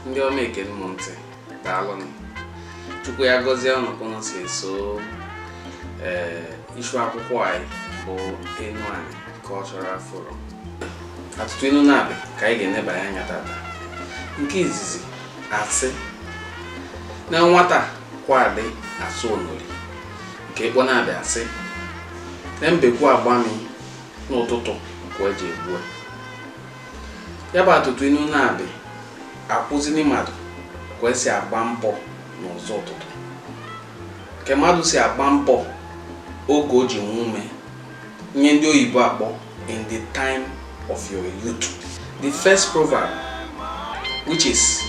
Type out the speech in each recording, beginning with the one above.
Ndị ọma ekene m ntị, daalụnụ. Chukwu ya gọzie unu ka unu si eso ee isu akwụkwọ anyị bụ Enuani Cultural Forum. Atụtụ inu na-abịa ka anyị ga-enebanye anya tata. Nke izizi asị na nwata kwadị asụ onori, nke ịkpọ na-abịa asị na mbekwu agbami n'ụtụtụ ka eji egbu ya. Ya bụ atụtụ inu na-abịa akwụzini mmadụ ka esi agba mbọ n'ụzọ ụtụtụ, nke mmadụ si agba mbọ oge o ji nwe ume, nye ndị oyibo akpọ "in the time of your youth". The first proverb, which is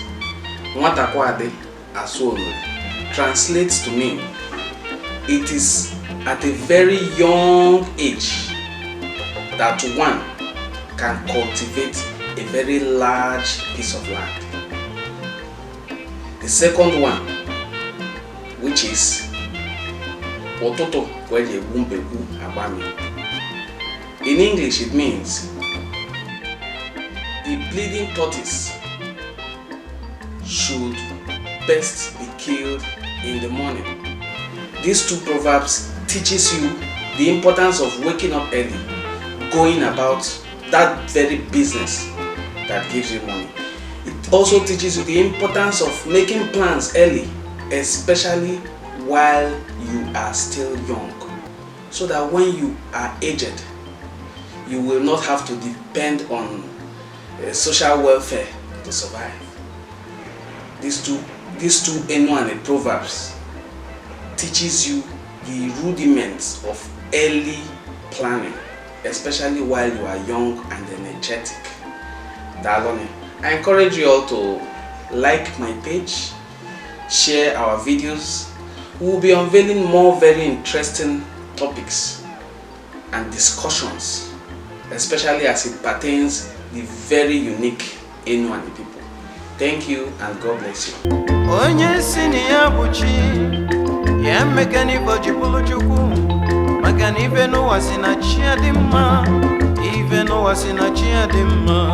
nwata kwadị asụ onori, translates to mean it is at a very young age that one can cultivate a very large piece of land. The second one, which is ụtụtụ ka eji egbu mbekwu agbami. In English, it means the bleeding tortoise should best be killed in the morning. These two proverbs teaches you the importance of waking up early, going about that very business that gives you money. It also teaches you the importance of making plans early, especially while you are still young, so that when you are aged, you will not have to depend on social welfare to survive. These two Enuani proverbs teaches you the rudiments of early planning, especially while you are young and energetic. Daalụnụ. I encourage you all to like my page, share our videos. We will be unveiling more very interesting topics and discussions, especially as it pertains the very unique Enuani people. Thank you and God bless you. Onye si na ya bụ chi ya emeka n'ife o ji bụrụ Chukwu, maka na ife n'ụwa si na chi ya dị mma, ife n'ụwa si na chi ya dị mma.